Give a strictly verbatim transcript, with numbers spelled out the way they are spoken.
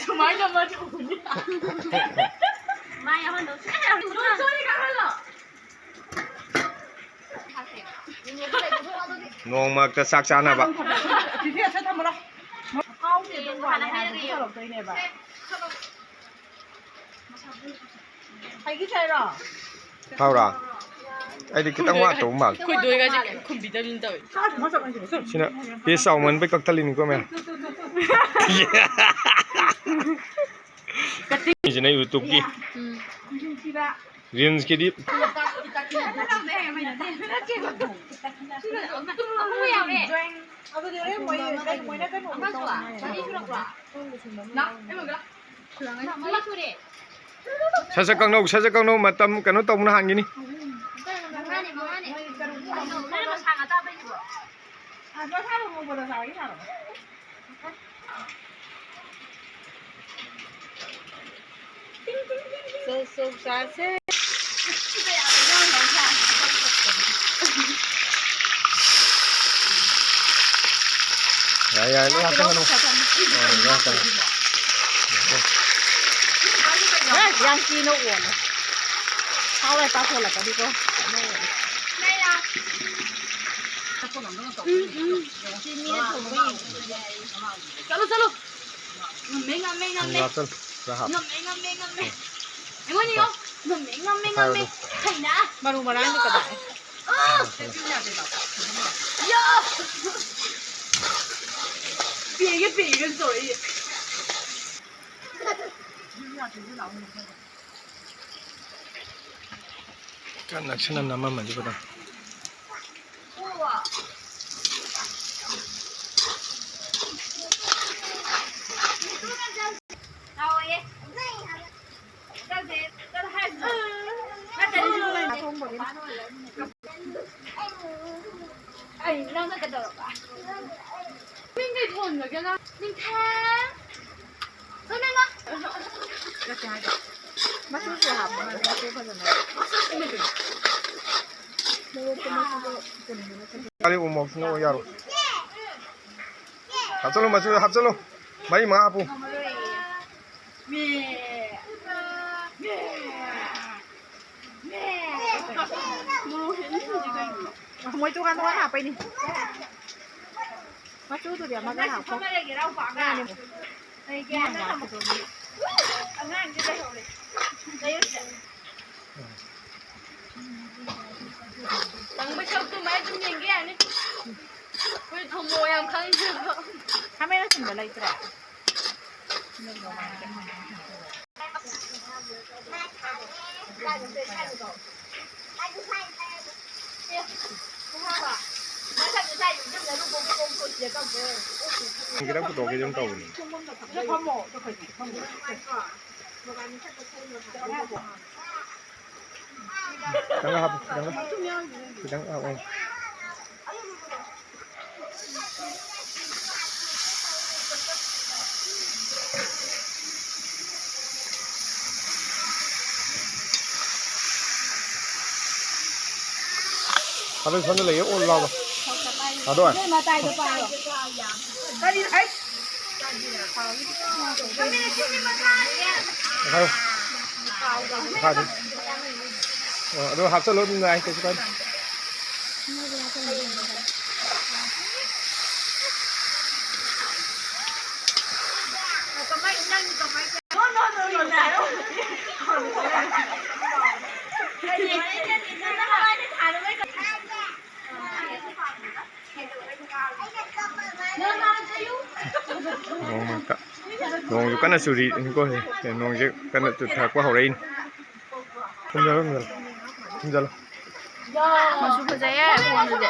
ꯁꯨꯃꯥꯏꯅ ꯃꯥꯗꯤ ꯎꯅꯤ꯫ ꯅꯣꯡ ꯃꯔꯛꯇ ꯆꯥꯛ ꯆꯥꯅꯕ꯫ ꯍꯥꯎꯔꯥ? ꯑꯩꯗꯤ ꯈꯤꯇꯪ ꯋꯥꯠꯇꯧꯕ ꯃꯥꯜꯂꯦ꯫ ꯑꯩꯈꯣꯏ ꯗꯣꯏꯒꯁꯦ ꯀꯩꯝ ꯈꯨꯝꯕꯤꯗꯕꯤꯅ ꯇꯧꯋꯦ꯫ ꯁꯤꯅ ꯄꯤꯁ ꯆꯥꯎꯃꯟꯕꯩ ꯀꯛꯊꯠꯂꯤꯅꯤꯀꯣ, ꯃꯌꯥꯝ꯫ ꯁꯤꯅ YouTube-ꯀꯤ꯫ ꯎꯝ꯫ Reels-ꯀꯤꯗꯤ꯫ ꯑꯍꯨꯝ ꯌꯥꯎꯔꯦ꯫ ꯑꯃꯁꯨ? ꯃꯔꯤ ꯁꯨꯔꯛꯄ꯭ꯔꯣ? ꯁꯠ ꯁꯠ ꯀꯛꯅꯧ, ꯁꯠ ꯁꯠ ꯀꯛꯅꯧ, ꯃꯇꯝ ꯀꯩꯅꯣ ꯇꯧꯕꯅ ꯍꯥꯟꯈꯤꯅꯤ꯫ ꯃꯉꯥꯅꯦ, ꯃꯉꯥꯅꯦ꯫ ꯃꯔꯤ ꯃꯁꯥꯡ ꯑꯇꯥꯕꯩꯁꯤꯕꯣ? ꯆꯧ, ꯆꯧ ꯆꯥꯁꯦ꯫ ꯌꯥꯏ, ꯌꯥꯏ, ꯂꯣꯏ ꯍꯥꯞꯆꯤꯟꯒꯅꯨ꯫ ꯑꯣ, ꯂꯣꯏ ꯍꯥꯞꯆꯤꯟꯒꯅꯨ꯫ ꯑꯦ, ꯌꯥꯝ ꯀꯤꯅ ꯑꯣꯜꯂꯦ꯫ ꯊꯥꯎ ꯂꯩ ꯄꯥꯊꯣꯛꯂꯛꯀꯅꯤꯀꯣ꯫ ꯎꯝ, ꯎꯝ꯫ ꯁꯤ ꯃꯤꯅ ꯊꯣꯡꯕ ꯌꯦꯡꯕ ꯌꯥꯏ꯫ ꯆꯠꯂꯣ, ꯆꯠꯂꯣ꯫ ꯉꯝꯃꯦ, ꯉꯝꯃꯦ, ꯉꯝꯃꯦ꯫ ꯍꯥꯞꯆꯜ, ꯈꯔ ꯍꯥꯞ꯫ ꯉꯝꯃꯦ, ꯉꯝꯃꯦ, ꯉꯝꯃꯦ꯫ ꯑꯩꯉꯣꯟꯗ ꯌꯦꯡꯉꯣ꯫ ꯉꯝꯃꯦ, ꯉꯝꯃꯦ, ꯉꯝꯃꯦ꯫ ꯑꯐꯥꯏꯕꯗꯣ꯫ ꯍꯩꯅ꯫ ꯃꯔꯨ ꯃꯔꯥꯡꯗꯤ ꯀꯗꯥꯏ? ꯑꯥ! ꯌꯥ! ꯄꯦꯡꯉꯦ, ꯄꯦꯡꯉꯦ ꯇꯧꯔꯛꯏ꯫ ꯈꯔ ꯅꯛꯁꯟꯅ ꯅꯝꯃꯝꯃꯗꯤ ꯐꯗꯧꯅꯤ꯫ ꯑꯩ ꯅꯪꯅ ꯀꯩꯗꯧꯔꯕ? ꯃꯤꯡ ꯀꯩ ꯊꯣꯟꯕꯒꯦ ꯅꯪ? ꯅꯤꯡꯊꯦꯝ! ꯅꯠꯇꯦ ꯍꯥꯏꯕ꯫ ꯃꯆꯨꯁꯨ ꯍꯥꯞꯄ ꯃꯥꯜꯂꯦ, ꯃꯆꯨ ꯐꯖꯅ꯫ ꯀꯔꯤ ꯎ ꯃꯣꯔꯣꯛꯁꯤꯅ ꯑꯣꯏ ꯌꯥꯔꯣꯏ꯫ ꯍꯥꯞꯆꯜꯂꯨ, ꯃꯆꯨ ꯍꯥꯞꯆꯜꯂꯨ꯫ ꯃꯔꯤ ꯃꯉꯥ ꯍꯥꯞꯄꯨ꯫ ꯃꯣꯏ ꯇꯣꯉꯥꯟ ꯇꯣꯉꯥꯟ ꯍꯥꯞꯄꯩꯅꯤ꯫ ꯃꯆꯨꯗꯨꯗꯤ ꯑꯃꯒ ꯍꯥꯞꯄꯣ꯫ ꯑꯉꯥꯡꯗꯤ ꯂꯩꯍꯧꯔꯦ꯫ ꯇꯪꯕ ꯁꯔꯨꯛꯇꯨ ꯃꯥꯏ ꯑꯗꯨꯝ ꯌꯦꯡꯒꯦ ꯌꯥꯅꯤ꯫ ꯑꯩꯈꯣꯏ ꯊꯨꯝꯃꯣ ꯌꯥꯝ ꯈꯪꯗꯦꯕ꯫ ꯈꯥꯃꯦꯟ ꯑꯁꯤꯟꯕ ꯂꯩꯇ꯭ꯔꯦ? ꯈꯤꯇꯪ ꯄꯨꯊꯣꯛꯈꯤꯁꯦ ꯑꯗꯨꯝ ꯇꯧꯕꯅꯦ꯫ ꯈꯤꯇꯪꯒ ꯍꯥꯞꯄꯨ, ꯈꯤꯇꯪꯒ꯫ ꯈꯤꯇꯪ ꯍꯥꯞꯄꯨ꯫ ꯑꯗꯨ ꯁꯣꯝꯗ ꯂꯩꯌꯦ, ꯑꯣꯜ ꯂꯥꯎꯕ꯫ ꯑꯗꯣ꯫ ꯃꯇꯥꯏꯗ ꯄꯥꯏꯌꯣ꯫ ꯀꯔꯤ ꯍꯥꯏ? ꯃꯈꯥꯗ꯫ ꯑꯣ, ꯑꯗꯨ ꯍꯥꯞꯆꯜꯂꯣ, ꯑꯗꯨꯝ ꯌꯥꯏ, ꯀꯩꯁꯨ ꯀꯥꯏꯗꯦ꯫ ꯅꯣꯡ ꯃꯔꯛꯇ꯫ ꯅꯣꯡꯁꯨ ꯀꯟꯅ ꯆꯨꯔꯤꯀꯣ꯫ ꯅꯣꯡꯁꯦ ꯀꯟꯅ ꯆꯨꯊꯔꯛꯄ ꯍꯧꯔꯛꯏꯅꯤ꯫ ꯈꯨꯝꯖꯜꯂꯣ, ꯈꯨꯝꯖꯜꯂꯣ꯫ ꯈꯨꯝꯖꯜꯂꯣ꯫ ꯃꯆꯨ ꯐꯖꯩꯌꯦ, ꯐꯣꯟꯗꯨꯗꯤ꯫